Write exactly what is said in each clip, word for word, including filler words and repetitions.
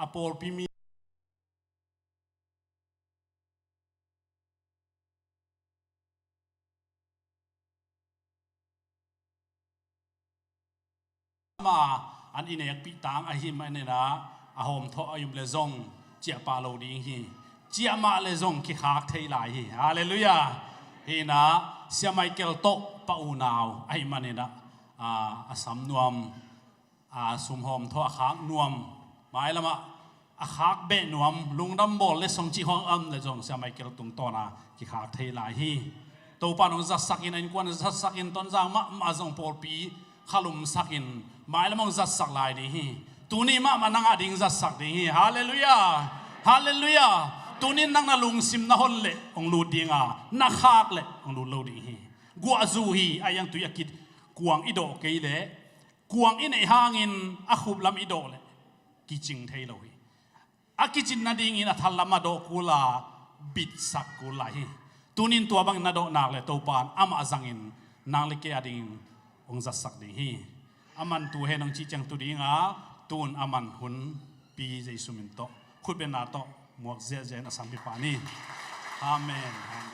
a pawlpi mi ama an i nekpih tang ahi maninah a hawmthawh a um le zong ciahpah lo ding hi. Ciah mah le zong kikhak thei lai hi. Halleluiah. Hinah Sia Michael tawh pa unau ahi maninah a, a sam nuam, a sumhawm thaw a khak nuam, mailamah a khak beh nuam, lungdam bawl le song cih hong am le zong Sia Michael tungtawna kikhak thei lai hi. Topa nong zatsakin, a innkuan zatsakin, Tonzang mahmah zong pawlpi khalumsakin mailamah hong zatsak lai ding hi. Tuni mahmah nang a ding zatsak ding hi. Halleluiah. Halleluiah. Tunin nang na lungsim na hon leh hong lut dinga, na khak leh hong lut lo ding hi. Guahzu hi. A iang tui a kit kuang i dawh kei leh, kuang i neih hangin a khuplam i dawh leh kicing thei lo hi. A kicin nadingin a thallam a dawh kula bitsak kul lai hi. Tunin tua bangin na dawh nak le Topa in amah zangin nang le kei a dingin hong zatsak ding hi. A man tu hen hong cih ciang tu dinga, tun a man hun pi Jesu min tawh, khutbetna tawh muak ziahziah in a sampi pah ni. Amen. Amen.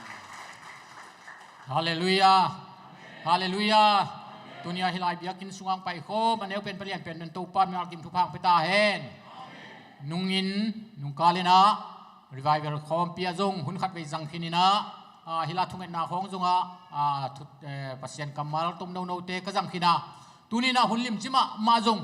Halleluiah. Halleluiah. Tunia hih lai biakinn sungah paikhawm a neu pen, palian pen, pen Topa min a kim thupha hong pia ta hen. Nungin, nungkal inah Revival khawmpi ah zong hun khat vei zang khin inah, a, hih lai thungetna khawng zongah, a, thu, eh, Pasian kammal tom nonote ka zang khin a, tuninah hun limci mahmah zong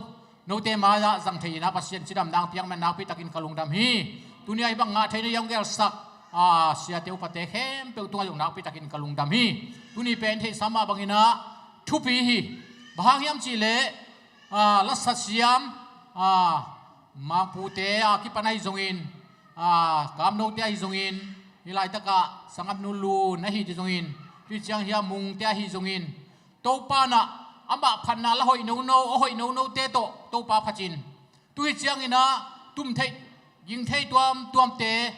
note mai-ah zang thei inah Pasian cidamna hong piak man nakpi takin ka lungdam hi. Tunia hih bang ngah theihna hong gelsak, a, siate upate khempeuh tungah zong nakpi takin ka lungdam hi. Tuni pen theihsa mah banginah thupi hi. Bang hang hiam cihleh, a, lasasiam, a, Mangpute a kipan ahi zongin, a, Kamnote ahi zongin, hih laitakah Sangapnu Lun ahi dih zongin, hih ciang hia Mungte ahi zongin, Topa inah amah phatna la hoih nono, a hoih nonote tawh Topa phatin, tu hih cianginah tumtheih gingtheih tuamtuamte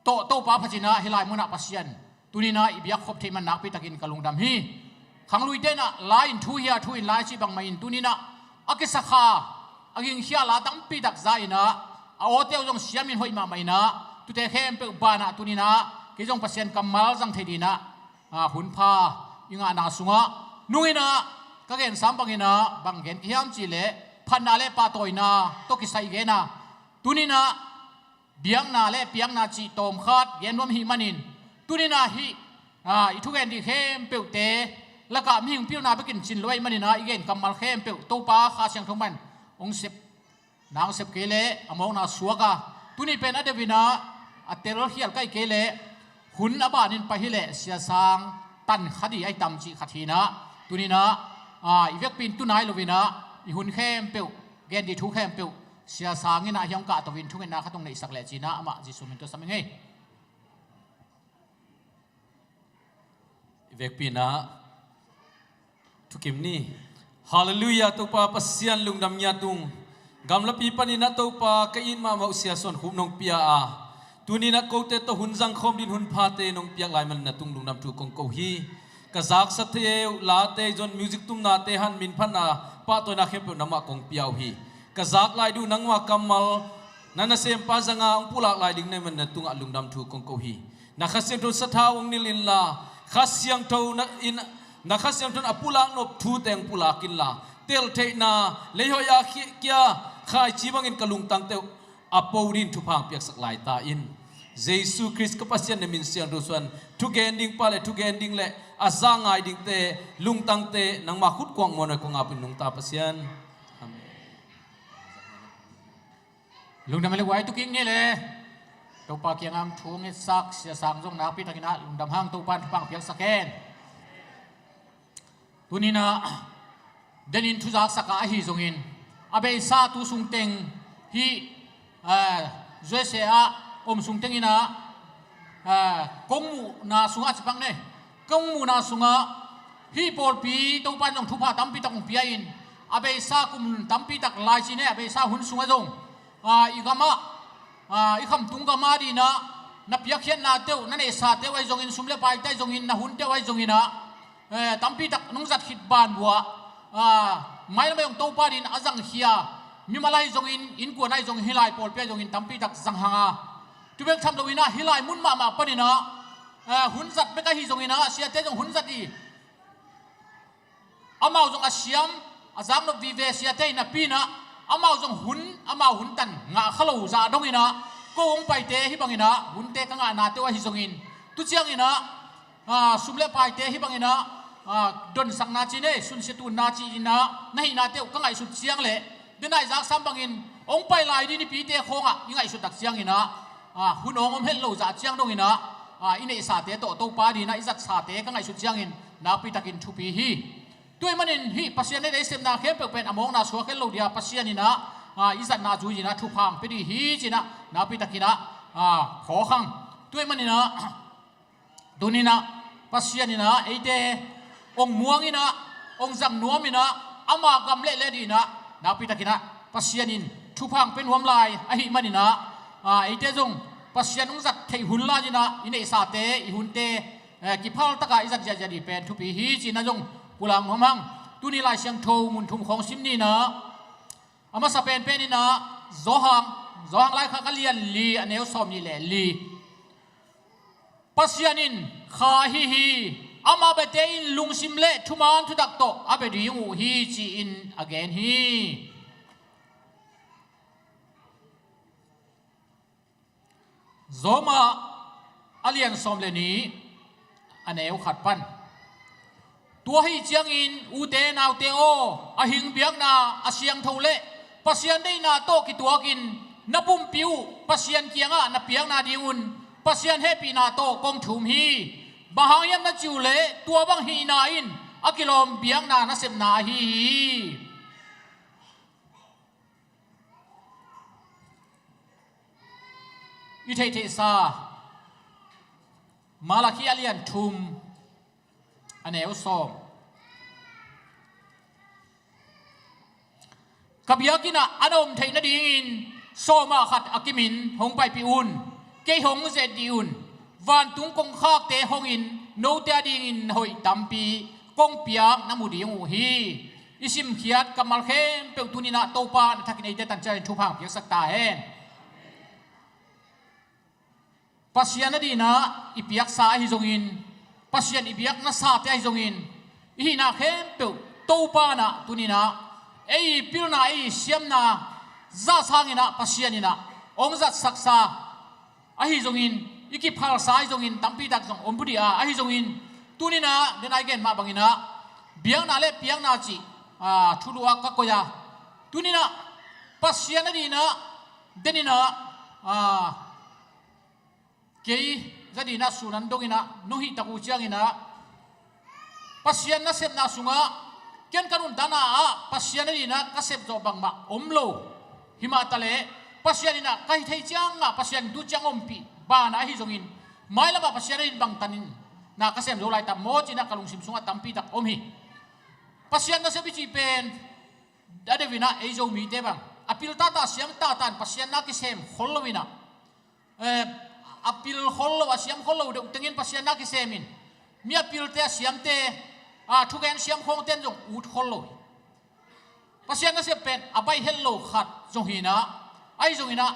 tawh Topa phatinah hih lai munah Pasian tuninah i biak khop theih man nakpi takin ka lungdam hi. Khangluite inah lai-in thu hia, thu in lai cih bangmah in tuninah a kisakha, a gingkhia la tampi tak za inah, a awte uh zong siamin hoih mahmah inah, tute khempeuh banah tuninah kei zong Pasian kammal zang thei dinah, a, hun pha i ngahna sungah nunginah ka gensam banginah bang gen ka hiam cihleh phatna le pahtawina tawh kisai gena, tuninah biakna le piakna cih tawmkhat gen nuam hih manin, tuninah hih, a, i thugen dih khempeuhte lakah mihing pilna bekin cin lo ahih maninah i gen kammal khempeuh Topa Kha Siangtho man hong sep, na hong sep kei leh a mawkna suak a, tuni pen a deuh inah a telkhial kaih kei leh hun a banin pai hileh Sia Sang tan kha dih ahi tam cih khat hinah, tuninah, a, i vekpi in tu nai loinah i hun khempeuh, gen dih thu khempeuh Sia Sang inah hih hong kahto in thungetna khat hong neihsak leh cinah amah Jesu min tawh sam ing ei. I vekpi inah thukim ni. Halleluiah, Topa Pasian lungdam ngiat ung. Gamlapi paninah Topa ka it mahmah uh Sia Suan Khup nong pia a, tuninah kote tawh hun zangkhawm din hun phate nong piak lai manin na tung lungdam thu kong ko hi. Ka zaksate uh late zon, music tumnate han, min phatna pahtawina khempeuh nangmah kong pia uh hi. Ka zak lai duh nangmah kammal na nasempa zanga hong pulak lai ding na hih manin na tungah lungdam thu kong ko hi. Na Kha Siangtho sathau hong nilh inla, Kha Siangtho na in, na Kha Siangtho in a pulak nop thute hong pulak inla, teltheihna, leihoih a khia, kia khaici bangin ka lungtangte uh a po din thupha hong piaksak lai ta in. Jesu Khrist ka Pasian na min siangtho suan, thugen ding pa le thugen ding le a za ngai dingte lungtangte nangmah khut kuang muanhuai kong ap in nungta Pasian. Amen. Lungdam le guai tu kik ni le. Topa kiangah thu ngetsak Sia Sang zong nakpi takinah lungdam hang, Topa in thupha hong piaksak hen. Tuninah denin thuzaksak a ahi zongin, a beisa tu sungteng hih, a, U S A ah om sungtenginah, a, kong muhna sungah a cipang ne, kong muhna sungah hih pawlpi Topa in zong thupha tampi tak hong pia in, a beisa kum tampi tak lai ci ne, a beisa hun sungah zong, a, i gamah, a, i khamtung gamah dinah na piakkhiatnate uh, na neihsate uh ahi zongin, sum le paite ahi zongin, na hunte uh ahi zonginah, eh, tampi tak nong zat khit ban buah, a, mailam ahi zong Topa din a zangkhia, Mimal ahi zongin, innkuan ahi zongin, hih lai pawlpi ahi zongin tampi tak zang hang a, tu bek tham loin ah hih lai mun mahmah panin ah, eh, hun zat bek ahi zongin ah siate zong hun zat hi. Amau zong a siam a zaknop vive siate hi napi-in ah, amau zong hun, amau hun tan ngah kha lo zah dongin ah, ko hong paite hih bangin ah hunte ka ngahnate uh ahi zongin, tu ciangin ah, ah, sum le paite hih bangin ah, ah, donsakna ci-in, eh, sunsia tunna ci-in ah na hihnate uh ka ngaihsut ciang leh, denai zaksam bangin hong pai lai ding nipite khawngah i ngaihsut tak ciangin ah, ah, hun hong om het lo zah ciang dongin ah, ah, i neihsate tawh Topa dingin ah i zatsate ka ngaihsut ciangin nakpi takin thupi hi. Tua ahih manin hih Pasian in ei sepna khempeuh pen a mawkna suak het lo ding a, Pasian in ah, ah, i zatna zui dingin ah thupha hong pia ding hi ci-in ah nakpi takin ah, ah, phawk hang. Tua ahih manin ah, tuni-in ah Pasian in ah eite hong muang in ah, hong zang nuam in ah, ama gam leh leh dingin ah nakpi takin ah Pasian in thupha hong pia nuam lai ahih manin ah, ah, eite zong Pasian hong zat theih hun lai-in ah i neihsate, i hunte, eh, kiphal takin i zat ziahziah ding pen thupi hi ci-in ah zong pulak nuam hang. Tuni Lai Siangtho mun thum khawng sim ni-in ah, a masa penpen in ah Johan, Johan laikhak a lian li, a neu sawmnih le li. Pasian in kha ahi hi, amah biate in lungsim le thuman thutak tawh a bia ding uh hi ci-in a gen hi. Roma a lian sawm le nih, a neu khat pan. Tua ahih ciangin ute naute aw, a hing biakna a siangtho le Pasian deihna tawh kituakin na pumpi uh Pasian kiangah na piakna dingun Pasian hehpihna tawh kong thum hi. Bang hang hiam na cih uh leh tua bang hihna in a kilawm biakna nasepna ahi hi. I theihtheihsa Malakhi a lian thum, a neu sawm. Ka biakinn ah a na om theih nadingin sawm ah khat a kimin hong paipih un. Kei hong ze-et dih un. Vantung kongkhakte hongin note adingin na hoih tampi kong piak na mu ding uh hi. I simkhiat kammal khempeuh tuni-in ah Topa na thakin eite tanciangin thupha hong piaksak ta hen. Pasian adingin ah i piaksa ahi zongin, Pasian i biak nasate ahi zongin, i hihna khempeuh Topa in ah tuni-in ah ei pilna, ei siamna zah sangin ah Pasian in ah hong zatsaksa ahi zongin, i kiphalsa ahi zongin, tampi tak zong om bu dih a, ahi zongin, tuni-in ah den a i gen mah bangin ah biakna le piakna cih, ah, thulu ah ka koih a, tuni-in ah Pasian adingin ah den in ah, ah, kei za dingin ah sun an dongin ah nong hih tak uh ciangin ah Pasian nasepna sungah ken ka nuntakna ah Pasian adingin ah ka sep zawh bangmah om lo. Himah taleh Pasian in ah ka hih theih ciangah Pasian in tu ciang ompih banah ahi zongin, mailamah Pasian adingin bangtanin na ka sem zo lai tam maw ci-in ah ka lungsim sungah tampi tak om hi. Pasian nasep i cih pen a deuh in ah ei Zomite bang a pil tata, a siam tata in Pasian na kisem khol lo in ah, eh, a pil khol lo, a siam khol lo deuh tengin Pasian na kisem in, mi a pilte, a siamte, a thugen siam khawngte in zong ut khol lo hi. Pasian nasep pen a baih het lo khat zong hi-in ah, ahi zongin ah,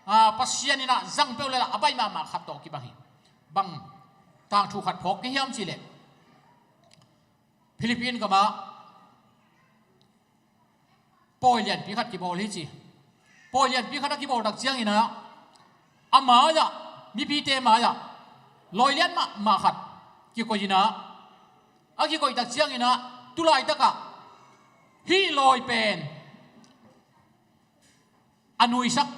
ah, Pasian in ah zang peuh leh a baih mahmah khat tawh kibang hi. Bang tangthu khat phawk ka hiam cih leh, Philippine gamah pawi lianpi khat kibawl hi ci. Pawi lianpi khat a kibawl tak ciangin ah, a mai-ah, mipite mai-ah lawi lian mahmah khat kikoih in ah, a kikoih tak ciangin ah, tu laitakah hih lawi pen a nuisak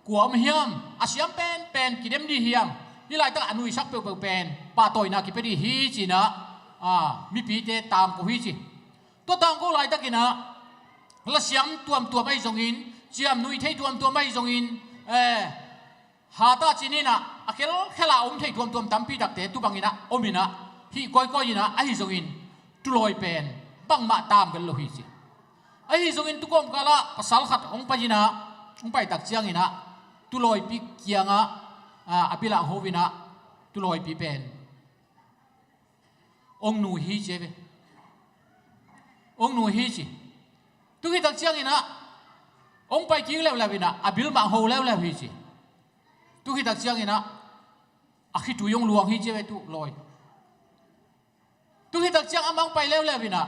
kua om hiam, a siam penpen kidem dih hiam, hih laitak a nuisak peuhpeuh pen pahtawina kipia dih hi ci-in ah, a, mipite tangko hi ci. Tua tangko laitakin ah lasiam tuamtuam ahi zongin, ciamnuih thei tuamtuam ahi zongin, eh, hata cinin ah a khelkhel a om thei tuamtuam tampi takte tu bangin ah om in ah, hih kawikawi in ah ahi zongin tulawi pen bangmah tam vet lo hi ci. Ahi zongin tu kawmkalah pasal khat hong pai in ah, hong pai tak ciangin ah tulawipi kiangah, ah, a bilah hong ho in ah tulawipi pen hong nu hi ci ve. Hong nu hi ci. Tu hih tak ciangin ah Hong pai kik leuleu inah a bil mah hong ho leuleu hi ci. Tu khit tak cianginah a khitui hong luang hi ci ve tu lawi. Tu khit tak ciang amah hong pai leuleu inah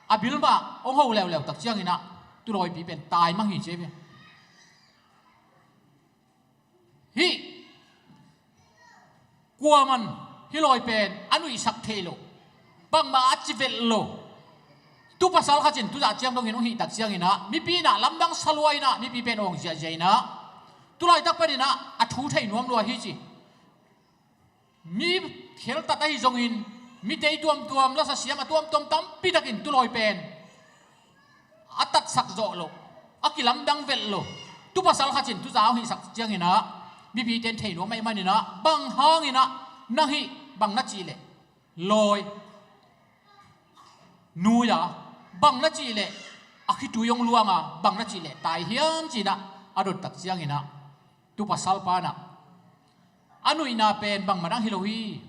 a bil mah hong ho leuleu tak cianginah tu lawipi pen tai mang hi ci ve. Hih kuaman hih lawi pen a nuihsak thei lo, bangmah a ci velh lo. Tu pasal khat in tu zah ciang dongin hong hih tak cianginah mipi inah lamdang sa lua inah mipi pen awng ziahziah inah tu laitak paninah a thu thei nuam lua hi ci. Mi kheltat ahi zongin mi tei tuamtuam, lasa siam a tuamtuam tampi takin tu lawi pen a tatsak zawh loh, a kilamdang velh lo. Tu pasal khat in tu zah hong hihsak cianginah mipite in thei nuam ahih maninah bang hanginah nang hih bang na cih leh lawi nui a, bang na cih leh a khitui hong luang a, bang na cih leh tai hiam cinah a dot tak cianginah tu pasal panah a nuihna pen bangmah dang hi lo hi.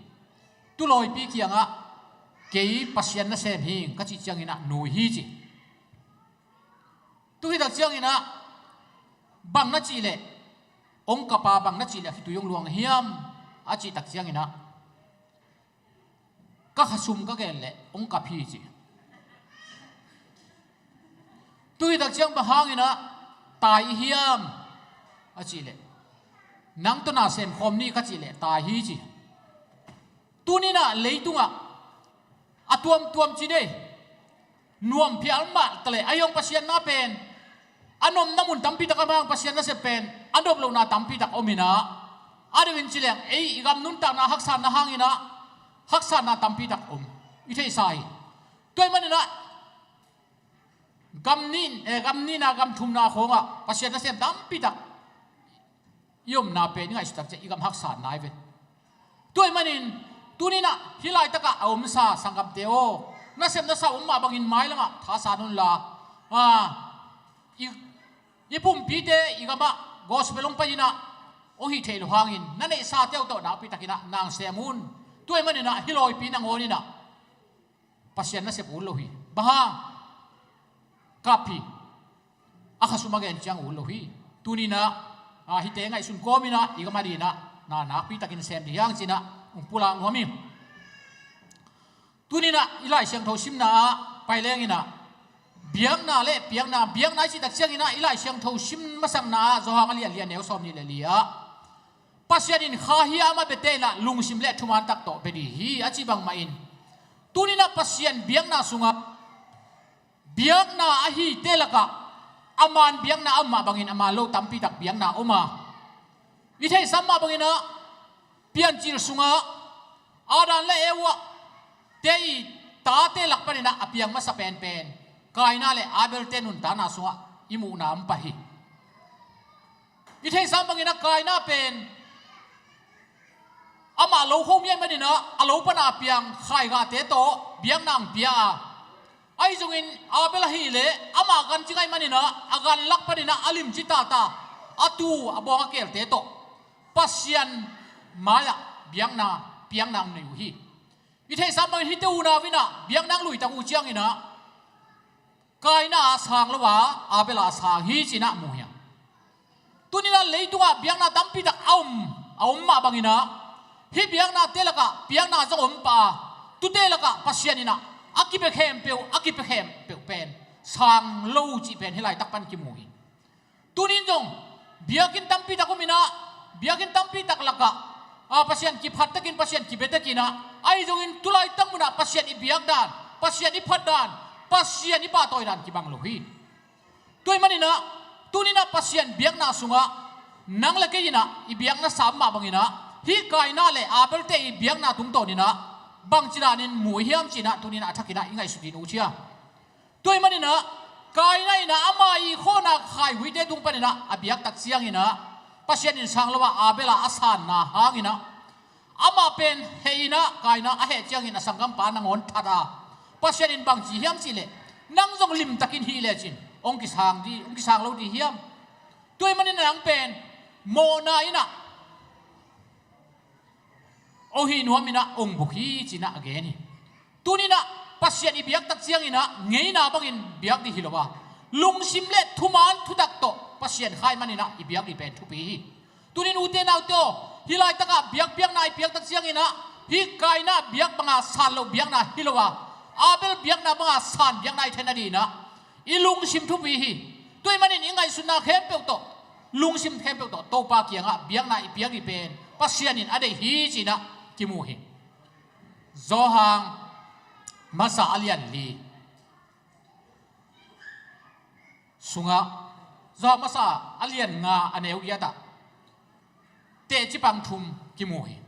Tu lawipi kiangah kei Pasian nasem hi ing ka cih cianginah nui hi ci. Tu khit tak cianginah bang na cih leh hong kap a, bang na cih leh a khitui hong luang hiam a cih tak cianginah ka khasum ka gen leh hong kap hi ci. Tu khit tak ciang bang hanginah tai hiam a cih leh nang tawh na sem khawm ni ka cih leh tai hi ci. Tuninah leitungah a tuamtuam ci nei nuam phial mah ta leh a hiang Pasian na pen a nopna mun tampi tak a mang Pasian nasep pen a nop lohna tampi tak om inah a deuhin ci leng ei i gam nuntakna haksatna hanginah haksatna tampi tak om i theihsa hi. Tua ahih maninah gam nih, eh, gam nihna gam thumna khawngah Pasian nasem tampi tak i omna pen i ngaihsut tak ciang i gam haksatna hi ve. Tua ahih manin tuninah hih laitakah a omsa sanggamte aw, nasem nasa om mah bangin mailangah thasan unla, ah, i, i pumpite i gamah gospel hong pai inah hong hih theih loh hangin na neihsate uh tawh nakpi takinah na sem un. Tua ahih maninah hih lawipi nangawn inah Pasian nasep ut lo hi. Bang hang? Kap hi. A khasum a gen ciang ut lo hi. Tuninah, ah, hihte ngaihsun kawminah i gam a dinah na nakpi takin sem dih hiang cinah hong pulak nuam hi. Tuninah i Lai Siangtho simna ah pai lenginah biakna le piakna, biakna i cih tak cianginah i Lai Siangtho sim masakna ah Johan a lian li a neu sawm nih le li ah Pasian in kha hiam a biate inah lungsim le thuman tak tawh bia dih hi a cih bangmah in tuninah Pasian biakna sungah biakna ahite lakah a man biakna a om mah bangin a man lo tampi tak biakna om a, i theihsa mah banginah Piancil sungah Adam le Eva te i tate lak paninah a piang masa penpen Kaina le Abel te nuntakna sungah i muhna om pah hi. I theihsa banginah Kaina pen amah lo kho mi ahih maninah a lo pana a piang khaigahte tawh biakna ang pia a, ahi zongin Abel ahih leh amah gan cing ahih maninah a gan lak paninah a limci tata a tu a bawng a keelte tawh Pasian mai-ah biakna piakna ang nei uh hi. I theihsa bangin hihte unau inah biakna ang luitak uh cianginah Kaina a sang lo a Abel a sang hi cinah mu hiam? Tuninah leitungah biakna tampi tak a om, a om mah banginah hih biaknate lakah biakna zong om pah a, tute lakah Pasian inah a kipia khempeuh, a kipia khempeuh pen sang lo cih pen hih laitak pan kimu hi. Tunin zong biakinn tampi tak om inah biakinn tampi tak lakah, ah, Pasian kiphat takin Pasian kibia takinah ahi zongin tu laitak munah Pasian i biak dan, Pasian i phat dan, Pasian i pahtawi dan kibang lo hi. Tua ahih maninah tuninah Pasian biakna sungah nang le kei inah i biakna sa mah banginah hih Kaina le Abel te i biakna tungtawninah bangci danin mu hiam cinah tuninah a thakinah i ngaihsut dih uh cia. Tua ahih maninah Kaina inah ama i khawhna khaihuite tung paninah a biak tak cianginah Pasian in sang lo a Abel a a sanna hanginah amah pen heh inah Kaina a heh ciangin a sanggampa nangawn that a, Pasian in bangci hiam cihleh nang zong limtakin hih lecin hong kisang dih, hong kisang lo dih hiam? Tua ahih maninah nang pen mawhna inah hong hih nuam inah hong buk hi cinah a gen hi. Tuninah Pasian i biak tak cianginah ngeina bangin biak dih hi lo a, Lungsim le thuman thutak tawh Pasian kha ahih manin ah i biak ding pen thupi hi. Tunin ute naute aw, hih laitakah biakpiakna i piak tak ciangin ah, hih Kaina biak banga san loh biakna hi lo a, Abel biakna banga san biakna i theihna dingin ah i lungsim thupi hi. Tua ahih manin i ngaihsutna khempeuh tawh, lungsim khempeuh tawh Topa kiangah biakna i piak ding pen Pasian in a deih hi ci-in ah kimu hi. Johan masa a lian li sungah, Johan masa a lian nga a neu giat ah tehcipang thum kimu hi.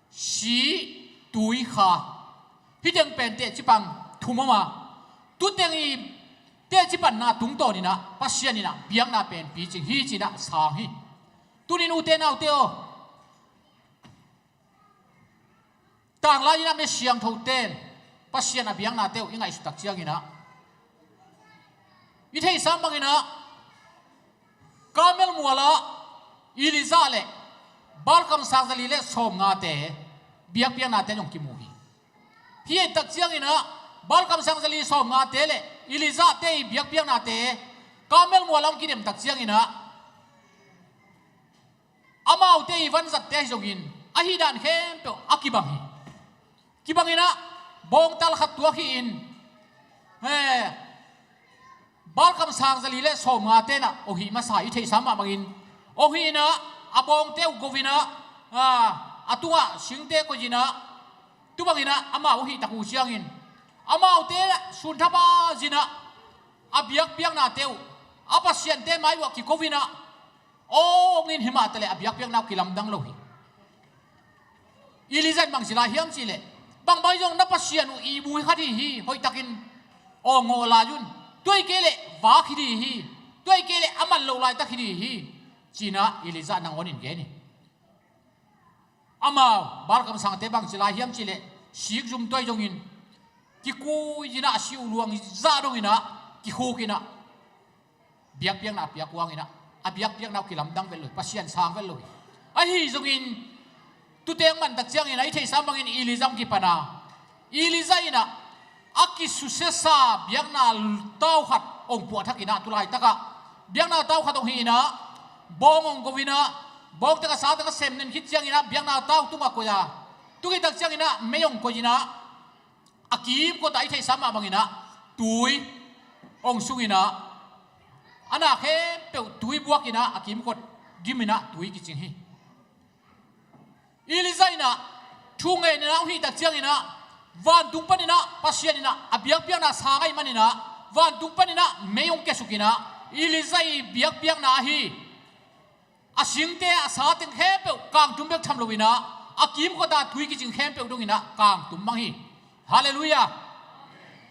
Si, tui, kha, hih teng pen tehcipang thum om a, tu teng i tehcipanna tungtawnin ah Pasian in ah biakna pen picing hi ci-in ah sang hi. Tunin ute naute aw, tanglai-in ah mi siangthote in Pasian a biaknate uh i ngaihsut tak ciangin ah, i theihsa bangin ah Karmel mualah Elijah le Baal kamsang zali le sawmngate biakpiaknate zong kimu hi. Hih i et tak ciangin ah Baal kamsang zali sawmngate le Elijah-te i biakpiaknate Karmel mualah hong kidem tak ciangin ah, amaute i vanzatte ahi zongin ahih dan khempeuh a kibang hi. Kibangin ah bawngtal khat tuak hi-in, eh, Baal kamsang zali le sawmngate in ah hong hih masa i theihsa mah bangin hong hih in ah, a bawngte uh go-in ah, ah, a tungah singte koih in ah, tu bangin ah amau hong hih tak uh ciangin, amaute sun thapaizin ah a biakpiaknate uh a pasiante mai uh ah kiko-in ah, awngin hi mah taleh a biakpiakna uh kilamdang lo hi. Elijah in bang ci lai hiam cih leh, bangbang hi zong na Pasian uh ihmu hi khat hi hi, hoihtakin awng ngawh lai un. Tua hi kei leh vak hi ding hi, tua hi kei leh a man loh laitak hi ding hi, ci-in ah Elijah nangawnin gen hi. Amau Baal kamsangte bang ci lai hiam cih leh, sikzum tuai zongin kikui-in ah, a si uh luang zah dongin ah kikhuk in ah biakpiakna a piak uh hangin ah, a biakpiakna uh kilamdang vet lo hi, Pasian sang vet lo hi. Ahi zongin, tu teng man tak ciangin ah i theihsa bangin Elijah hong kipan a, Elijah in ah a kisusiasa biakna tau khat hong puah thak in ah, tu laitakah biakna tau khat hong hih in ah, bawng hong go-in ah, bawngte kha sate kha semnen khit ciangin ah biakna tau tungah koih a, tu khit tak ciangin ah mei hong koih in ah, a kimkot ah i theihsa mah bangin ah tui hong sung in ah, a na khempeuh tui buak in ah, a kimkot dim in ah tui kicing hi. Elijah in ah thu ngen in ah hong hih tak ciangin ah, vantung panin ah Pasian in ah a biakpiakna sang ahih manin ah, vantung panin ah mei hong kiasuk in ah, Elijah i biakpiakna ahi, a singte, a sa teng khempeuh kangtum bek tham lo-in ah, a kimkot ah tui kicing khempeuh dongin ah kangtum mang hi. Halleluiah.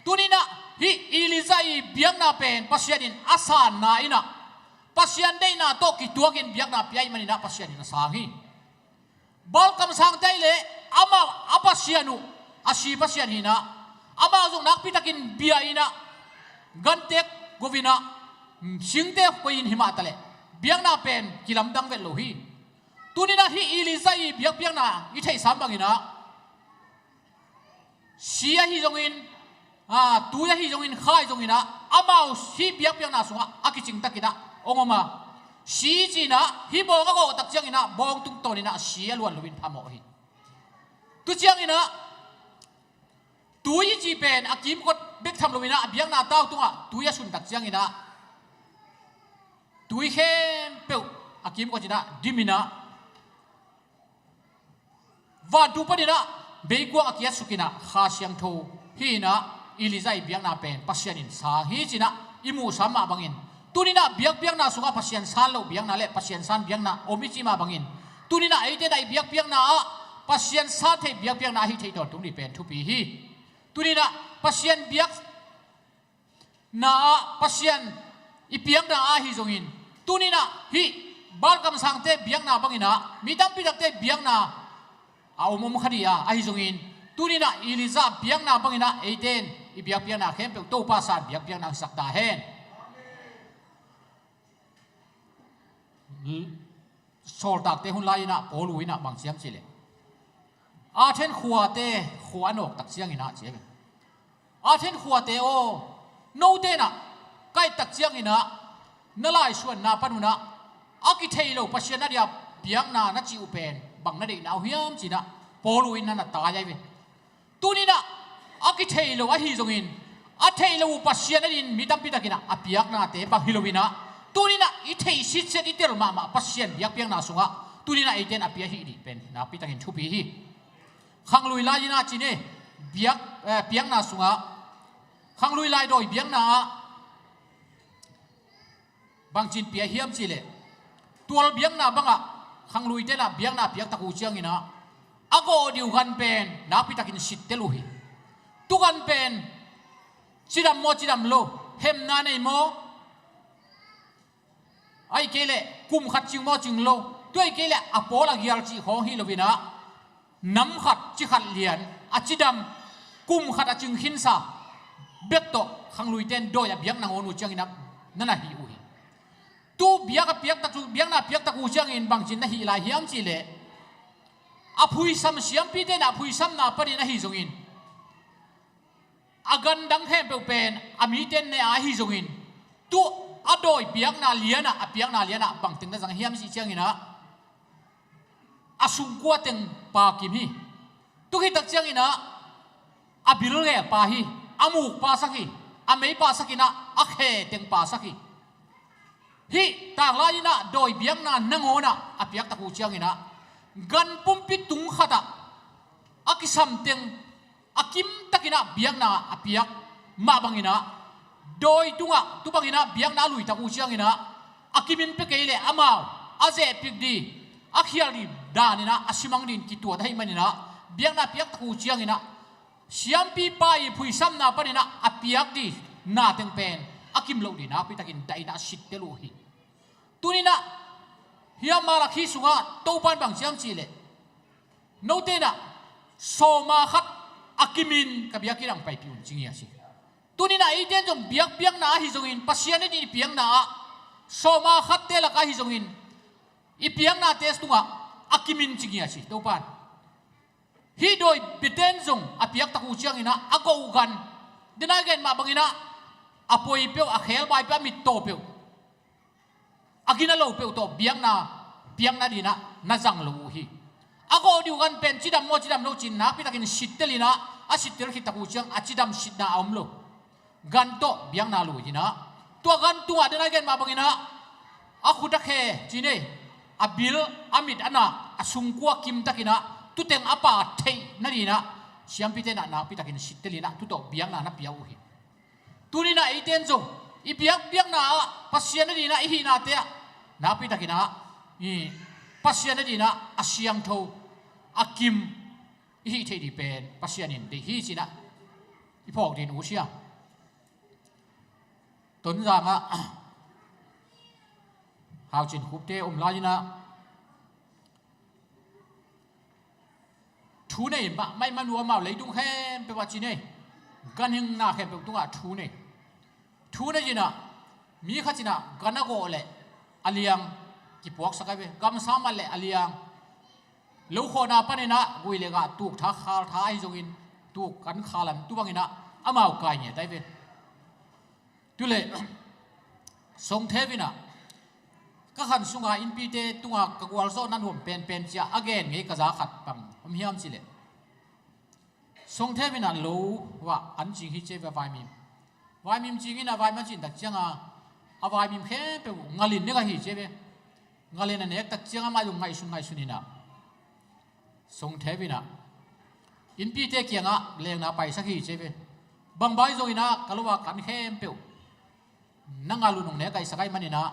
Tuni-in ah hih Elijah i biakna pen Pasian in a sanna in ah, Pasian deihna tawh kituakin biakna pia ahih manin ah Pasian in a sang hi. Baal kamsangte ahih leh amau a pasian uh a si pasian hi-in ah, amau zong nakpitakin bia in ah, gantek go-in ah, singte koih in hi mah taleh biakna pen kilamdang vet lo hi. Tuni-in ah hih Elijah i biakpiakna i theihsa bangin ah, si ahi zongin, ah, tui ahi zongin, kha ahi zongin ah, amau hih biakpiakna sungah a kicing takin ah hong om a, si ci-in ah hih bawng a gawh tak ciangin ah bawng tungtawnin ah si a luan loin phamawh hi. Tu ciangin ah tui i cih pen a kimkot bek tham loin ah, a biakna tau tungah tui a sun tak ciangin ah, tui khempeuh a kimkot in ah dim in ah, vantung panin ah meikuang a kiatsuk in ah, Kha Siangtho hi-in ah, Elijah i biakna pen Pasian in sang hi ci-in ah i muhsa mah bangin, tuni-in ah biakpiakna sungah Pasian san loh biakna le Pasian san biakna om i cih mah bangin, tuni-in ah eite in ah i biakpiakna ah Pasian san thei biakpiakna ahi thei tawntung ding pen thupi hi. Tuni-in ah Pasian biak na ah, Pasian i piakna ah ahi zongin, tuni-in ah hih Baal kamsangte biakna bangin ah, mi tampi takte biakna a om om kha ding a, ahi zongin, tuni-in ah Elijah biakna bangin ah eite in i biakpiakna khempeuh Topa san biakpiakna hisak ta hen. Sawltakte hun lai-in ah Paul in ah bang ci hiam cih leh, Athen khuate khua a nawk tak ciangin ah ci hi. Athen khuate aw, note in ah Ka et tak ciangin ah na laisuanna pan un ah a kithei lo Pasian a dia biakna na cih uh pen bang na deihna uh hiam ci-in ah Paul uh in na na tai ahi ve. Tuni-in ah a kithei lo ahi zongin a theih lo uh Pasian a din mi tampi takin ah a piaknate bang hi lo-in ah tuni-in ah i theih sitset i tel mahmah Pasian biakpiakna sungah tuni-in ah eite in a pia hi dih pen nakpi takin thupi hi. Khanglui lai-in ah ci ni, biak, eh, piakna sungah khanglui lai dawi biakna ah bangci-in pia hiam cih leh tual biakna bangah khangluite in ah biakna a piak tak uh ciangin ah a gawh ding uh gan pen nakpi takin sittel uh hi. Tu gan pen cidam maw cidam lo, hemna nei maw, ahih kei leh kum khat cing maw cing lo, tua ahih kei leh a pawl a gial cih khawng hi lo-in ah nam khat ci khat lian a cidam, kum khat a cing khinsa bek tawh khangluite in dawi a biak nangawn uh ciangin ah na na hih uh hi. Tu biak a piak tak uh, biakna a piak tak uh ciangin bangci-in na hih lai hiam cih leh a phuisam siampite in ah a phuisamna panin ahi zongin a gan dang khempeuh pen a mite in ne a ahi zongin tu a dawi piakna lian ah, a piakna lian ah bangteng na zang hiam cih ciangin ah a sungkua teng pa kim hi. Tu khit tak ciangin ah a bil gel pa hi, a muk pa sak hi, a mei pa sak in ah a khe teng pa sak hi. Hih tanglai-in ah dawi biakna nangawn ah a piak tak uh ciangin ah gan pumpi tung khat ah a kisam teng a kim takin ah biakna a piak mah bangin ah dawi tungah tu bangin ah biakna a lui tak uh ciangin ah a kimin pia kei leh amau a zehpih ding, a khial ding danin ah a simang dingin kituat ahih manin ah biakna a piak tak uh ciangin ah siampipa i phuisamna panin ah a piak ding na teng pen a kim loh ding nakpi takin daihna a sittel uh hi. Tuni-in ah hiah Malakhi sungah Topa in bang ci hiam cih leh note in ah sawma khat a kimin ka biakinn ah hong paipih un ci ngiat hi. Tuni-in ah eite in zong biakpiakna ahi zongin Pasian in i piakna ah sawma khatte lakah ahi zongin i piaknate tungah a kimin ci ngiat hi Topa in. Hih dawi biate in zong a piak tak uh ciangin ah a gawh uh gan, den a gen mah bangin ah a poi peuh, a khelbai peuh, a mittaw peuh, a gina lo peuh tawh biakna piakna dingin ah na zang lo uh hi. A gawh ding uh gan pen cidam maw cidam lo ci-in nakpi takin sittel in ah a sittel khit tak uh ciang a cidam sitna a om lo. Gan tawh biakna lui-in ah tua gan tungah den a gen mah bangin ah a khut a khe ci ni, a bil, a mit, a nak, a sungkua kim takin ah tu teng a pa theih nadingin ah siampite in ah nakpi takin sittel in ah tu tawh biakna na pia uh hi. Tuni-in ah eite in zong i biakpiakna ah Pasian nadingin ah i hihnate ah nakpi takin ah i Pasian nadingin ah a siangtho, a kim i hih theih ding pen Pasian in deih hi ci-in ah i phawk ding uh hi. Tonzang ah Hau Cin Khupte om lai-in ah thu nei mah, mah, mah nuam, amau leitung khempeuh ah ci ni, ganhing na khempeuh tungah thu nei. Thu nei-in ah mi khat in ah gan a gawh leh a liang kipuaksak ahi ve. Gamsa mat leh a liang, lo khawhna panin ah gui le gah tuk tha khal tha ahi zongin tuk kan khal an tu bangin ah amau kai ngiat ahi ve. Tu leh Song Thep in ah ka khan sunga innpite tunga ka gualzawhna nuam penpen ci-a a gen ngei ka za khat bang om hiam cih leh Song Thep in ah lo ah an cing hi ci ve, vaimim. Vaimim cingin ah vaimim a cin tak cianga a vaimim khempeuh ngalin nek ahi ci ve. Ngalin a nek tak cianga amah zong ngaihsun ngaihsun in ah Song Thep in ah innpite kiangah lengna paisak hi ci ve. Bang bang zongin ah ka lo a kan khempeuh na ngal uh nong nek ahih sak ahih manin ah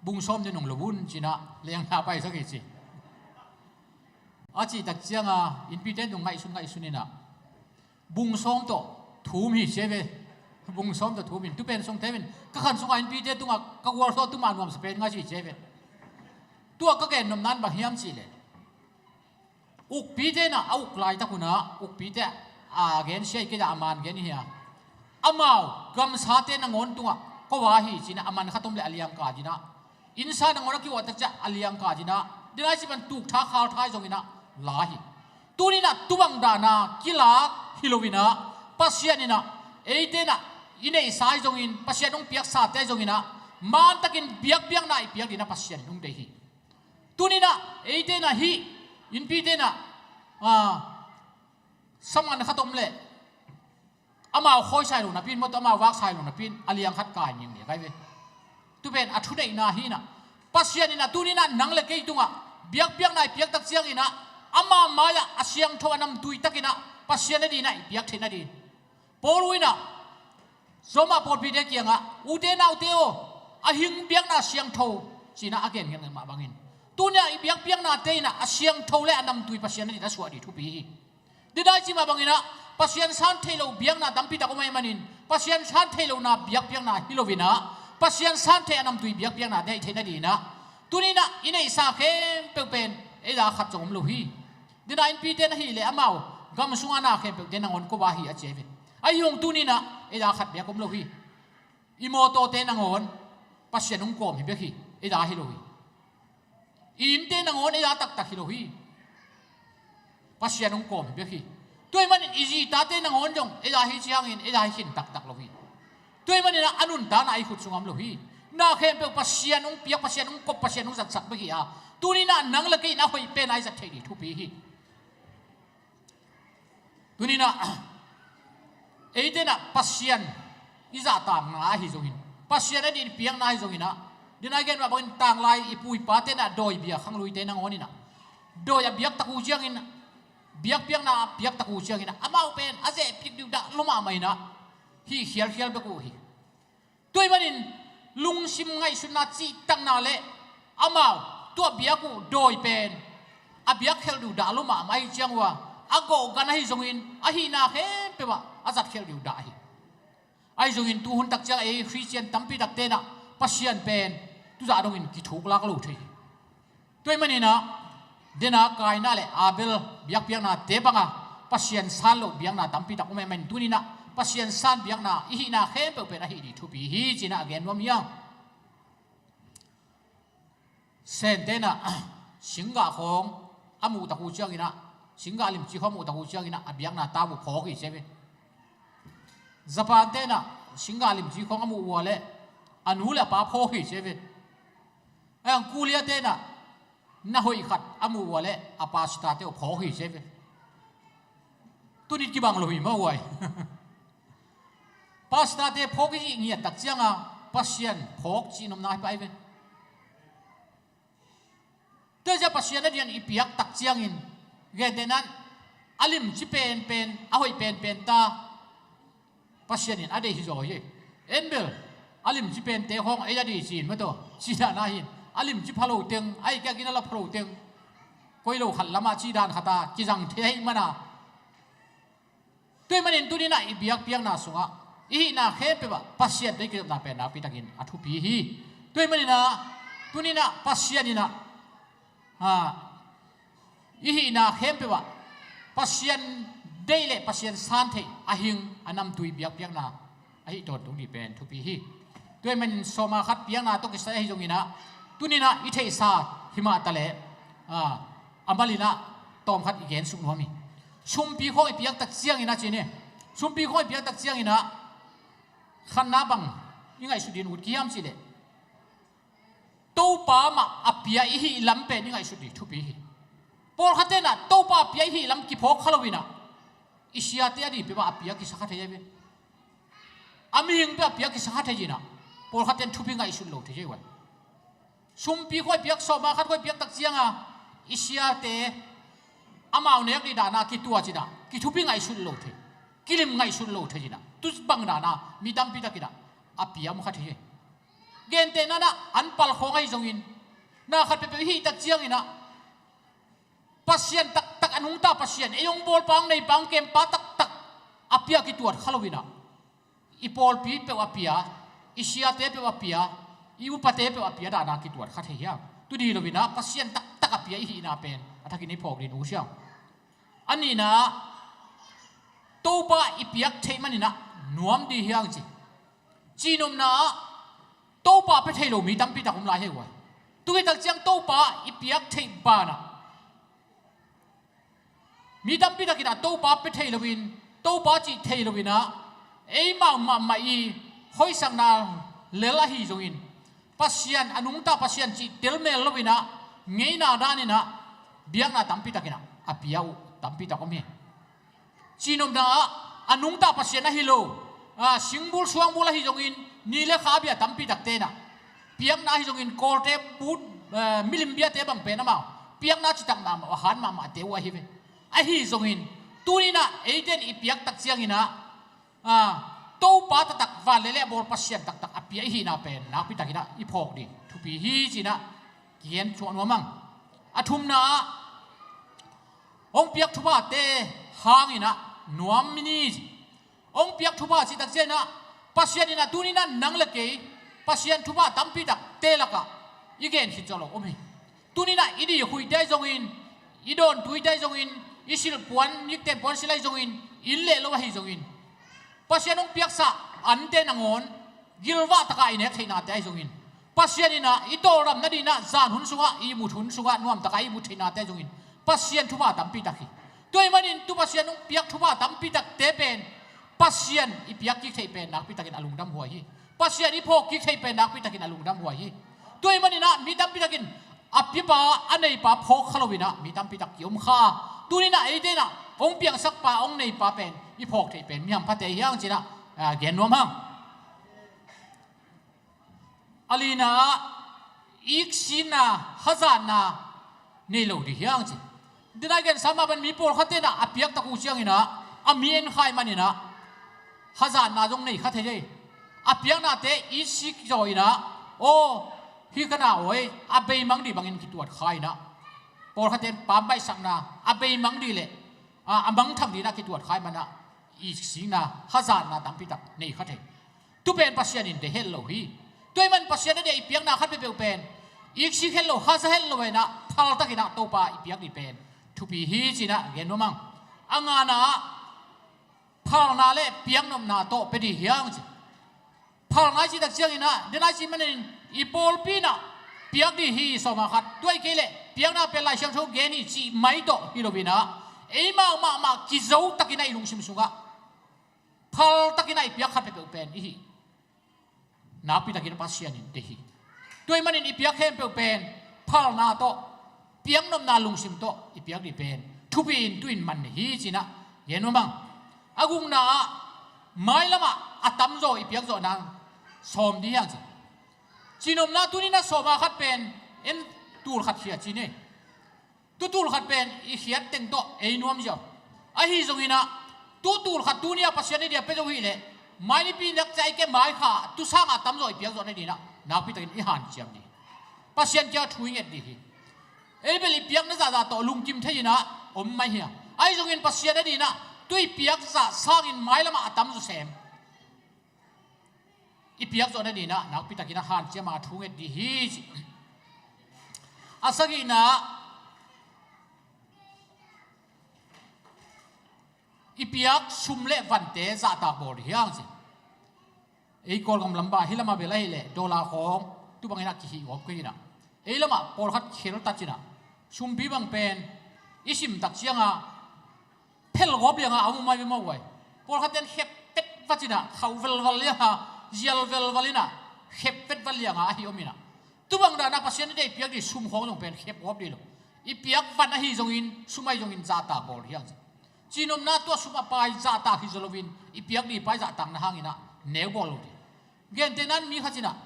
bung sawm ne nong lo un ci-in ah lengna paisak hi ci. A cih tak cianga innpite in zong ngaihsun ngaihsun in ah bung sawm tawh thum hi ci ve. Bung sawm tawh thum in, tu pen Song Thep in ka khan sunga innpite tungah ka gualzawh tu mah nuamsa pen ngai hi ci ve. Tua ka gen nopna in bang hiam cih leh ukpite in ah a uk laitak un ah ukpite a gen sia hi kei a, a man gen hi a, amau gamsate nangawn tungah ko a hi ci-in ah a man khat om leh a liang ka ding ah, innsa nangawn a kiuah tak ciang a liang ka ding ah, den a cih bang tuk tha khal tha ahi zongin ah la hi. Tuni-in ah tu bang dana kilak hi lo-in ah Pasian in ah eite in ah i neihsa ahi zongin, Pasian hong piaksate ahi zongin ah, mantakin biakpiakna i piak dingin ah Pasian in hong deih hi. Tuni-in ah eite in ah hih innpite in ah, ah, saman khat om leh amau khawi sai lo napi-in, mawtaw amau vak sai lo napi-in, a liang khat kai ngiangngian kai ve. Tu pen a thuneihna hi-in ah, Pasian in ah tuni-in ah nang le kei tungah biakpiakna i piak tak ciangin ah, ama mai-ah a siangtho, a namtui takin ah Pasian adingin ah i piak theih nadingin, Paul in ah Roma pawlpite kiangah, ute naute aw, a hing biakna siangtho, ci-in ah a gen ngiat mah bangin, tuni-a i biakpiaknate in ah a siangtho le a namtui Pasian adingin a suah ding thupi hi. Didai ci mah bangin ah, Pasian san theih loh biakna tampi tak om ahih manin, Pasian san theih lohna biakpiakna hi lo-in ah, Pasian san theih a namtui biakpiaknate i theih nadingin ah, tuni-in ah i neihsa khempeuh pen ei-a khat zong om lo hi. Didai innpite na hih leh amau gam sungah na khempeuhte nangawn ko-a hi, a ci hi ve. Ahi zong tuni-in ah ei-a khat beek om lo hi. I mawtawte nangawn Pasian hong kawm hi bek hi, ei-a hi lo hi. I innte nangawn ei-a taktak hi lo hi. Pasian hong kawm hi bek hi. Tua ahih manin i zi i tate nangawn zong ei-a hi ciangin ei-a hi khin taktak lo hi. Tua ahih manin ah a nuntakna i khut sungah om lo hi. Na khempeuh Pasian hong piak, Pasian hong kop, Pasian hong zatsak bek hi a, tuni-in ah nang le kei in a hoih pen a i zat theih ding thupi hi. Tuni-in ah eite in ah Pasian i zahtakna ahi zongin, Pasian adingin i piakna ahi zongin ah, didai gen mah bangin tanglai i pu i pate in ah dawi bia khangluite nangawn in ah, dawi a biak tak uh ciangin, biakpiakna a piak tak uh ciangin ah, amau pen a zehpih ding uh dah lua mahmah in ah, hih khialkhial bek uh hi. Tua ahih manin lungsim ngaihsutna, cihtakna le amau tua biak uh dawi pen a biak khelh ding uh dah lua mahmah ahih ciang uh a, a gawh gan ahi zongin a hihna khempeuh ah a zat khelh ding uh dah hi. Ahi zongin tu hun tak ciang ei Khristian tampi takte in ah Pasian pen tu zah dongin kithuk lak lo thei hi. Tua ahih manin ah, dena Kaina le Abel biakpiaknate banga Pasian san loh biakna tampi tak om ahih manin, tuni-in ah Pasian san biakna i hihna khempeuh pen a hih ding thupi hi, ci-in ah a gen nuam hi hang. Sente in ah singgah khawng a muh tak uh ciangin ah, singgah limci khawng a muh tak uh ciangin ah, a biakna tau uh phawk hi ci hi ve. Japan-te in ah singgah limci khawng a muh uh leh a nu le a pa phawk hi ci hi ve. Ahi hang Korea-te in ah na hoih khat a muh uh leh a pastor-te uh phawk hi ci hi ve. Tuni kibang lo hi maw, huai? Pastor-te phawk i cih ngiat tak ciang a, Pasian phawk cih nopna hi pah hi ve. Tua ciang Pasian adingin i piak tak ciangin, gentehna-in a limci penpen, a hoih penpen ta Pasian in a deih hi zaw hi. En bel, a limci pente khawng ei a deih ci-in mawtaw, cih dan ahi-in, a limci pha lo teng, a hih kei a gina la pha lo teng, koi lo khat lamah cih dan khat a kizang thei ahih manin, tua ahih manin tuni-in ah i biakpiakna sungah i hihna khempeuh ah Pasian tawh i kizopna pen nakpi takin a thupi hi. Tua ahih manin ah tuni-in ah Pasian in ah, ha, i hihna khempeuh ah Pasian deih le Pasian san theih, a hing, a namtui biakpiakna a hih tawntung ding pen thupi hi. Tua ahih manin sawm-a-khat piakna tawh kisai ahi zongin ah, tuni-in ah i theihsa hi mah ta leh, ah, a malin ah tawmkhat i gensuk nuam hi. Sumpi khawng i piak tak ciangin ah ci ni. Sumpi khawng i piak tak ciangin ah khatna bang i ngaihsut ding ut hiam cih leh, Topa mah a pia i hih lam pen i ngaihsut ding thupi hi. Pawlkhatte in ah Topa a pia i hih lam kiphawk kha lo-in ah, i siate a ding peuhmah a pia kisa kha thei hi ve. A mihing peuh a pia kisa kha thei-in ah, pawlkhatte in thupi ngaihsut lo thei hi ve. Sumpi khawng i piak, sawm-a-khat khawng i piak tak ciang a, i siate amau nek ding dan a kituat-in ah, kithupi ngaihsut lo thei, kilim ngaihsut lo thei-in ah, tu bang dan a mi tampi takin ah a pia om kha thei hi. Gentehna-in ah an pal khawng ahi zongin, na khat peuhpeuh i hih tak ciangin ah, Pasian taktak, a nungta Pasian, ei hong bawlpa, hong neipa, hong kempa taktak a pia kituat kha lo-in ah, i pawlpi peuh a pia, i siate peuh a pia, i upate peuh a pia dan a kituat kha thei hiam? Tu ding hi lo-in ah Pasian taktak a pia i hihna pen a thakin i phawk ding uh hiam? A nihna, Topa i piak theih manin ah nuam ding hi hang ci. Cihnopna ah, Topa pia thei lo mi tampi tak om lai hi uh a. Tu hi tak ciang Topa i piak theih banah, mi tampi takin ah Topa pia thei lo-in, Topa cih thei lo-in ah, eimau mahmah i hoihsakna lel ahi zongin, Pasian, a nungta Pasian cih telmel loinah, ngeina daninah, biakna tampi takinah a pia uh tampi tak om hi. Cihnopna ah, a nungta Pasian ahi lo, a, singbul suangbul ahi zongin, ni le kha bia tampi tak tenah, piakna ahi zongin, kawlte, but, a, milim biate bang pen amau piakna citak mahmah, a hat mahmahte uh ahi ve. Ahi zongin, tuninah eite in i piak tak cianginah, a, Topa taktak, van le leh a bawl Pasian taktak a pia i hihna pen nakpi takinah i phawk ding thupi hi cinah kigen thuah nuam ang. A thumna ah, hong piak thuphate hanginah nuam mi ni. Hong piak thupha cih tak cianginah, Pasian inah tuninah nang le kei Pasian thupha tampi takte lakah i gen khit zawh lo om hi. Tuninah i dih khuite ahi zongin, i dawn tuite ahi zongin, i silh puan, nikten puan silh ahi zongin, inn leh lo ahi zongin, Pasian hong piaksa ante nangawn gilvah takah i nek theihnate ahi zongin, Pasian inah i tawldam nadinah zan hun sungah, i mut hun sungah nuamtakah i mut theihnate ahi zongin, Pasian thupha tampi tak hi. Tua ahih manin tu Pasian hong piak thupha tampi takte pen Pasian i piak kik theih pen nakpi takin a lungdam huai hi. Pasian i phawk kik theih pen nakpi takin a lungdam huai hi. Tua ahih maninah mi tampi takin a piapa, a neipa phawk kha loinah mi tampi tak kiom kha. Tuninah eite inah hong piangsakpa, hong neipa pen i phawk theih pen mi hamphate hi hang cinah, a, gen nuam hang. A lina ah, iksikna, hazatna nei lo ding hi hang ci. Dinai gensa mah pen mi pawlkhat tenah a piak tak uh cianginah, a mi en kha ahih maninah hazatna zong nei kha thei hi. A piaknate iksik zaw inah, aw, hih ka na aw ei, a beimang dih bangin kituat kha inah, pawlkhat ten pambaihsakna, a beimang dih leh, a, a mangthang dihnah kituat kha ahih manah, iksikna, hazatna tampi tak nei kha thei. Tu pen Pasian in deih het lo hi. Tua ahih man Pasian a deih i piakna khat peuhpeuh pen iksik het lo, haza het lo inah, phaltakinah Topa i piak dih pen thupi hi cinah gen nuam ang. A ngana ah, phalna le piaknopna tawh pia dih hi hang ci. Phalna i cih tak cianginah, denai cih manin i pawlpi inah piak dih hi sawma khat. Tua hi kei leh piakna pen Lai Siangtho gen hi cih mai tawh hi loinah, eimau mahmah kizo takinah i lungsim sungah phaltakinah i piak khat peuhpeuh pen i hih nakpi takin Pasian in deih hi. Tua ahih manin i piak khempeuh pen phalna tawh, piaknopna lungsim tawh i piak dih pen thupi in tu-in man hi cinah gen nuam ang. A gukna ah, mailamah a tamzaw i piakzawh nang sawm dih hi hang ci. Cihnopna tuninah sawma khat pen en tul khat khia ci ni. Tu tul khat pen i khiat teng tawh ei nuam ziau. Ahi zonginah, tu tul khat tuni-a Pasian i dia pia zo hi leh, mai nipi nak ciah i ke mai kha, tu sangah tamzaw i piakzawh nadinah nakpi takin i hanciam dih hi. Pasian kiangah thu i nget dih hi. Ei bel i piakna zahzah tawh lungkim thei inah om mai hi a. Ahi zongin Pasian a dinah, tu i piakzah sangin mailamah a tamzaw sem i piakzawh nadinah nakpi takinah hanciam a thu nget dih hi ci. A sagihna, i piak sum le vante zahtak bawl dih hi hang ci. Ei Kawlgam lambah hih lamah bel ahih leh dollar khawng tu banginah kihih gawp kei inah, ei lamah pawlkhat kheltat inah, sumpi bang pen i simtak ciangah phelgawp lianga a um mai ve mawh uai. Pawlkhat ten khep petvat inah, khauh velval lianga, zial velval inah, khep petvat lianga ahi om inah, tu bang danah Pasian i deih piak dih sum khawng zong pen khep gawp dih lo. I piak van ahi zongin, sum ahi zongin zahtak bawl hi hang ci. Cihnopna, tua sum a pai zahtak hi zaw loin, i piak dih pai zahtakna hanginah neu bawl lo dih. Gentehna-in mi khat inah,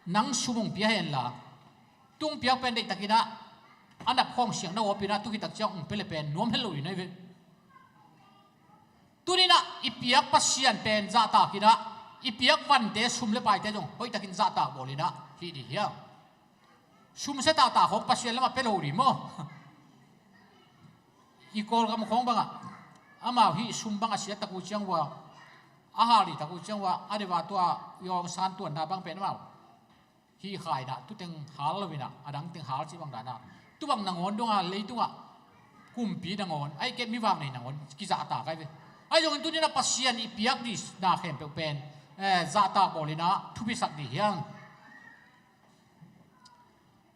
nang sum hong pia henla, tung piak pen deihtakinah a nap khawng siang na gawp inah, tu khit tak ciang hong pia le pen nuam het lo dih na hi ve. Tuninah i piak Pasian pen zahtak inah, i piak vante sum le paite zong hoihtakin zahtak bawl inah hih dih hi hang. Sum sia taktak khawng Pasian lamah pia lo dih maw? I Kawlgam khawng bangah, amau hih sum bang a sia tak uh ciang ua, a hal dih tak uh ciang ua, a deuh a tua i awngsan tuanna bang pen amau hih kha inah, tu teng hal lo inah, a dang teng hal cih bang danah, tu bang nangawn dongah leitungah kumpi nangawn, ahih kei leh mi vak nei nangawn kizahtak ahi ve. Ahi zongin tuninah Pasian i piak dihna khempeuh pen, eh, zahtak bawl inah thupisak dih hi hang.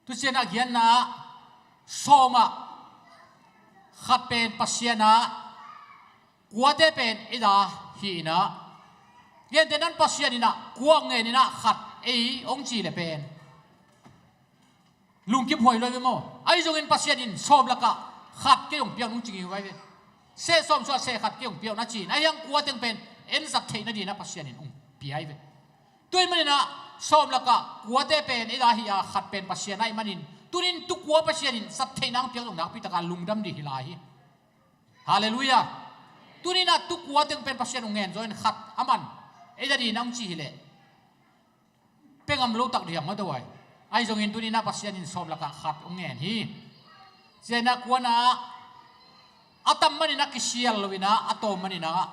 Tu ciangah giatna ah, sawmah khat pen Pasian ah, kuate pen i da hi inah, Gentehna in Pasian in ah kua hong ngen in ah khat ei hong ci leh pen lungkim huai lo ve maw? Ahi zongin Pasian in sawm lakah khat kei hong pia un hong ci ngei uh ai ve. Seh sawm suah seh khat kei hong pia un a ci in, ahi hang kua teng pen en zat theih nadingin ah Pasian in hong pia ai ve. Tua ahih manin ah sawm lakah kuate pen ei a hi a, khat pen Pasian ahih manin, tuni in tu kua Pasian in zat theihna hong piak zong nakpi takin lungdam ding hi lai hi. Halleluiah. Tuni in ah tu kua teng pen Pasian hong ngen zaw in khat aman ei a dingin ah hong ci hi leh pia ngam lo tak ding hi hang maw, tua hi. Ahi zongin tuni in ah Pasian in sawm lakah khat hong ngen hi. Tua in ah kuana a tam manin ah kisial lo in ah a tawm manin ah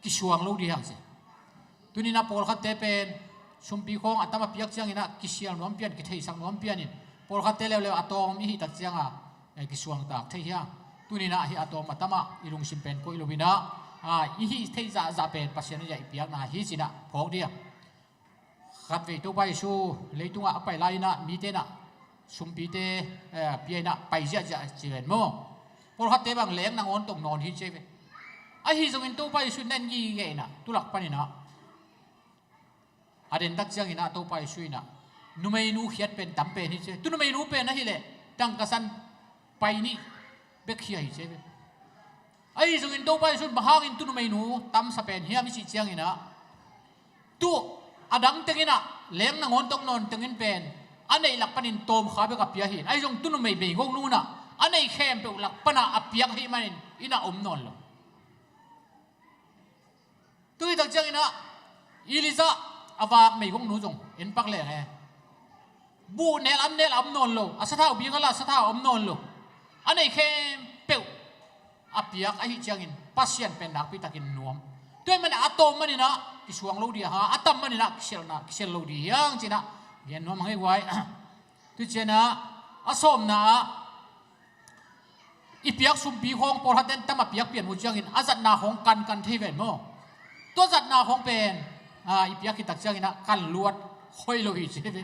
kisuang lo ding hi hang ci. Tuni in ah pawlkhatte pen sumpi khawng a tam a piak ciangin ah kisial nuam pian, kitheisak nuam pian in, pawlkhatte leuleu a tawm i hih tak ciangin ah, eh, kisuang tak thei hi hang. Tuni in ah hih a tawm a tam ah i lungsim pen koih lo in ah, ah, i hih theih zahzah pen Pasian a i piakna hi ci in ah phawk ding hi hang. Khatvei Topa Jesu leitungah a pai lai in ah mite in ah sumpite, eh, pia in ah pai ziahziah ci ven maw? Pawlkhatte bang leng nangawn tawh nawn hi ci ve. Ahi zongin Topa Jesu in en gige in ah tu lak panin ah a den tak ciangin ah Topa Jesu in ah numeinu khiat pen tam pen hi ci. Tu numeinu pen ahih leh tangkasan pai nih bek khia hi ci ve. Ahi zongin Topa Jesu in bang hangin tu numeinu tamsa pen hiam i cih ciangin ah, tu a dang teng in ah leng nangawn tawh nawn teng in pen a neih lak panin tawmkha bek a pia hi. Ahi zong tu numei meigongnu in ah a neih khempeuh lak pan ah a piak ahih manin inn ah om nawn lo. Tu hi tak ciangin ah Elijah a vak meigongnu zong en pak leng e. Buh nel an nel a om nawn lo, a sathau bing a la sathau a om nawn lo. A neih khempeuh a piak ahih ciangin Pasian pen nakpi takin nuam. Tua ahih manin a tawm manin ah kisuang lo ding hi hang, a tam manin ah kisialna, kisial lo ding hi hang ci in ah gen nuam hang ei guai. Tua ciangin ah a sawmna ah i piak sumpi khawng pawlkhat ten tam a piak pian uh ciangin a zatna khawng kankan thei ven maw? Tua zatna khawng pen, ah, i piak khit tak ciangin ah kan luat hoih lo hi ci ve.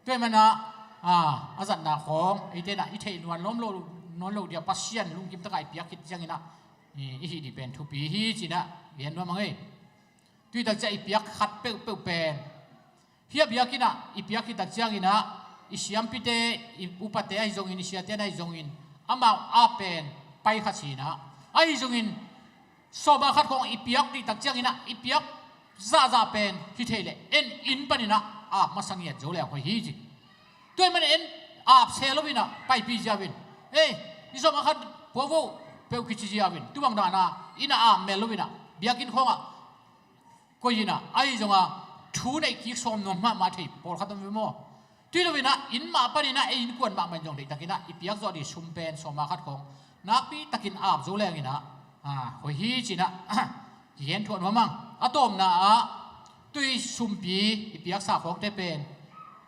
Tua ahih manin ah, ah, a zatna khawng eite in ah i theih nuam lo, nuam lo ding a Pasian lungkim takin i piak khit ciangin ah i, i hih ding pen thupi hi ci in ah gen nuam hang ei. Tua hi tak ciang i piak khat peuhpeuh pen hih a biakinn ah i piak khit tak ciangin ah i siampite, i upate ahi zongin, i siate ahi zongin amau a pen pai kha ci in ah, ahi zongin sawma khat khawng i piak dih tak ciangin ah i piak zahzah pen hi thei leh en inn panin ah ap masa ngiat zo leng hoih hi ci. Tua ahih manin en ap se lo in ah paipih ziau in, ei, i sawma khat pua vo peuh kici ziau in, tu bang dan a inn ah ap mel lo in ah biakinn khawngah koih in ah, ahi zongin thu neih kik sawm nuam mahmah thei pawlkhat om ve maw? Tua hi lo in ah inn mah panin ah ei innkuan mahmah in zong deih takin ah i piak zawh ding sum pen sawma khat khawng nakpi takin ap zo leng in ah, ah, hoih hi ci in ah kigen thuah nuam hang. A tawmna ah tu i sumpi i piaksa khawngte pen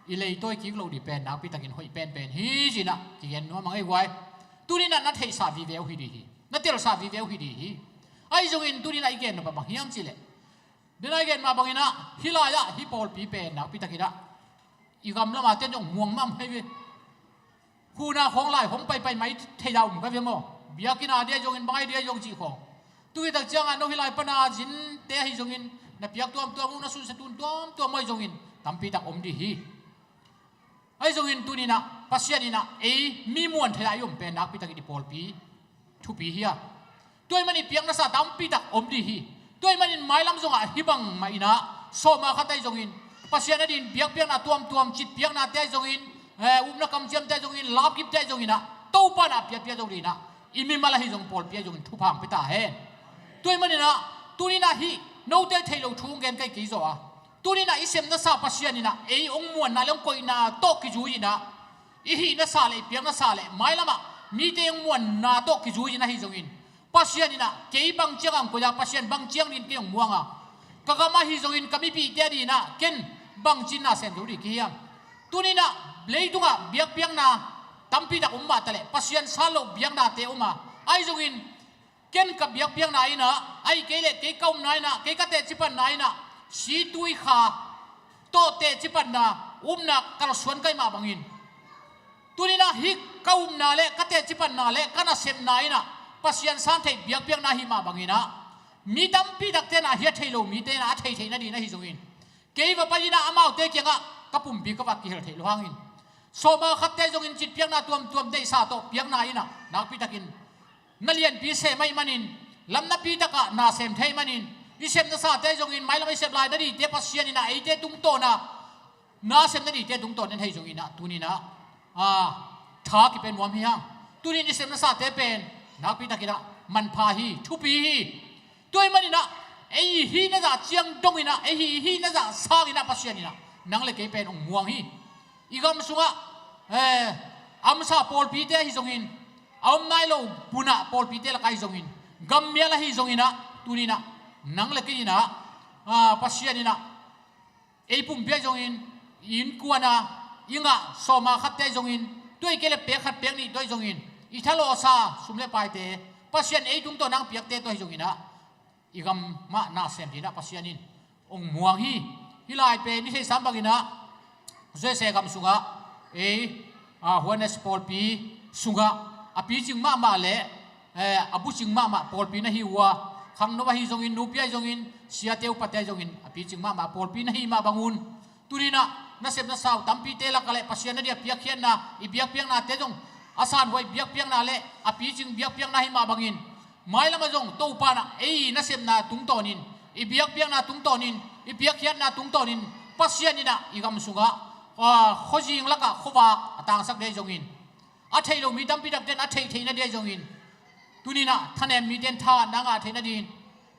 i leitawi kik loh ding pen nakpi takin hoih penpen hi ci in ah kigen nuam hang ei guai. Tuni in ah na theihsa vive uh hi ding hi, na telsa vive uh hi ding hi. Ahi zongin tuni in ah i gen nop ah bang hiam cih leh, den a i gen mah bangin ah hih lai-ah hih pawlpi pen nakpi takin ah i gam lamah ten zong muang mahmah hi ve. Huhna khawng lai hong paipai mai thei dah um ka ve maw? Biakinn a ding ahi zongin, bang a ding ahi zong cih khawng. Tu hi tak ciangin no hih lai pan a zinte ahi zongin na piak tuamtuam uh, na sunsia tun tuamtuam uh ahi zongin tampi tak om ding hi. Ahi zongin tuni in ah Pasian in ah ei mi muan thei-a i om pen nakpi takin i pawlpi thupi hi a. Tua ahih manin i piakna sa tampi tak om ding hi. Tua ahih manin mailam zongah hih bangmah in ah sawma khat ahi zongin Pasian a dingin biakpiakna tuamtuam, citpiaknate ahi zongin, eh, upna kamciamte ahi zongin, lapgipte ahi zongin ah Topa in ah piapia zo dingin ah i mimal ahi zong pawlpi ahi zongin thupha hong pia ta hen. Tua ahih manin ah tuni in ah hih note theih loh thu hong gen ka hi kei zaw a, tuni in ah i sepna sa Pasian in ah ei hong muanna le hong koihna tawh kizui in ah i hihna sa le i piakna sa le mailamah mite hong muanna tawh kizui in ahi zongin Pasian in ah kei bang ciang hong koih a, Pasian bang ciang dingin kei hong muang a, ka gam ahi zongin ka mipihte a dingin ah ken bangci in na sem zo ding ka hiam? Tuni in ah leitungah biakpiakna tampi tak om mah ta leh Pasian san loh biaknate om a, ahi zongin ken ka biakpiakna in ah, ahih kei leh kei ka upna in ah, kei ka teci panna in ah, situikha tawh teci panna upna kalsuan ka hih mah bangin, tuni in ah hih ka upna le ka teci panna le ka nasepna in ah Pasian san theih biakpiakna ahih mah bangin ah Mi tampi takte na, hiat thei lo mite na a thei theih nadin ahi zongin, kei va pai inah amaute kiangah ka pumpi ka va kihel theih lo hangin, sawma khatte zongin citpiakna tuamtuam deihsa tawh piakna inah nakpi takin na lianpi sem ahih manin, lamnapi takah na sem thei manin, i sep na sate zongin mailam i sep lai nadite Pasian inah eite tungtawna na sem nadite tungtawn in hei zongin ah tuninah, a, tha kipen nuam hi hang. Tunin i sep na sate pen nakpi takinah manpha hi, thupi hi. Tua ahih maninah ei hih na zah ciang donginah, ei hih hih na zah sanginah Pasian inah nang le kei pen hong muang hi. I gam sungah, eh, amsa pawlpite ahi zongin, a om nai lo punah pawlpite lakah ahi zongin, gammial ahi zonginah tuninah nang le kei inah, a, Pasian inah ei pumpi ahi zongin, i innkuana i ngah sawma khatte ahi zongin, tua i kei le pek khat pek nih tua ahi zongin, i thalawhsa sum le paite, Pasian ei tungtawn nang piakte tua ahi zonginah i gam mah na sem dinah Pasian in hong muang hi. Hih lai pen i theihsa banginah U S A gam sungah ei, a, Holiness pawlpi sungah a picing mahmah le, eh, a bucing mahmah pawlpi na hi uh a, khangno ahi zongin, nupi ahi zongin, siate upate ahi zongin a picing mahmah pawlpi na hi mah bangun, tuninah na sep na sa uh tampite lakah le Pasian na dia piakkhiatna, i biakpiaknate zong a sanhuai biakpiakna le a picing biakpiakna hi mah bangin, mailamah zong Topa inah ei nasepna tungtawnin, i biakpiakna tungtawnin, i piakkhiatna tungtawnin Pasian inah i gam sungah, a, khuazing lakah khuavak a tangsak dei zongin, a theih lo mi tampi takten a theih theih nadin ahi zongin, tuninah thanem miten thahatna a ngah theih nadin,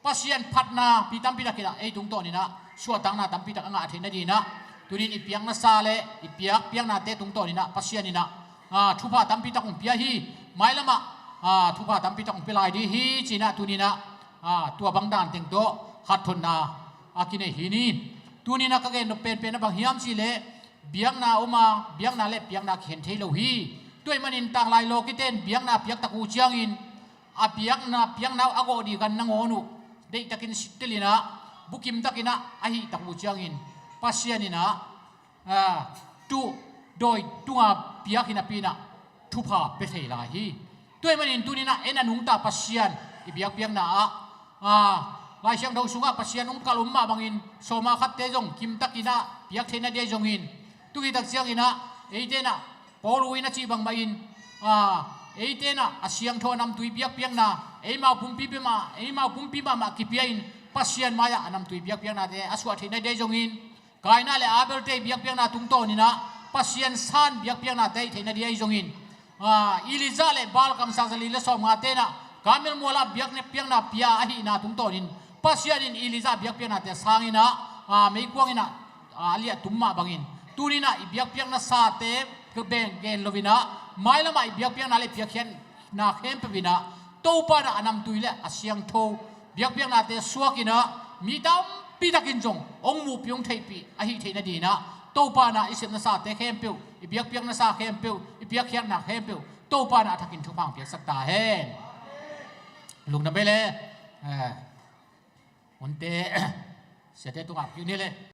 Pasian phatna mi tampi takinah ei tungtawninah suahtakna tampi tak a ngah theih nadinah, tunin i piakna sa le i piakpiaknate tungtawninah Pasian inah, a, thupha tampi tak hong pia hi. Mailamah, a, thupha tampi tak hong pia lai ding hi cinah tuninah, a, tua bang dan teng tawh khathotna a kinei hi ni. Tuninah ka gen nop penpen a bang hiam cihleh, biakna om a, biakna le piakna kikhen thei lo hi. Tua ahih manin tanglai lawkite in biakna piaktak uh ciangin, a biakna piakna uh a gawh dih kan nangawn uh deihtakin sittelinah, bukim takinah a hihtak uh ciangin, Pasian inah, a, tuh dawi tunga piak hinapi inah thupha pia thei lai hi. Tua ahih manin tuninah en a nungta Pasian i biakpiakna ah, a, Lai Siangtho sungah Pasian hong kalh om mah bangin sawma khatte zong kimtakinah piak theih nadin ahi zongin, tu hi tak cianginah eite inah Paul uh in a cih bangmahin, a, eite inah a siangtho a namtui biakpiakna, eimau pumpi mahmah, eimau pumpi mahmah kipia in Pasian mai-ah a namtui biakpiaknate a suah theih nadin ahi zongin, Kaina le Abel-te biakpiakna tungtawninah Pasian san biakpiaknate a hih theih nadin ahi zongin, a, Elijah le Baal kamsang zali le sawmngate inah Karmel mualah biakpiakna pia ahihna tungtawnin Pasian in Elijah biakpiaknate a sanginah, a, meikuang inah, a, a liah tum mah bangin, tuninah i biakpiakna sate ka beng gen loinah mailamah i biakpiakna le piakkhiatna khempeuh inah Topa inah a namtui le a siangtho biakpiaknate suakinah mi tampi takin zong hong muhpih hong theihpih a hih theih nadinah Topa inah i sep na sate khempeuh, i biakpiakna sa khempeuh, i piakkhiatna khempeuh Topa inah a thakin thupha hong piaksak ta hen. Lungdam ei le, eh, hunte siate tungah kik ni le.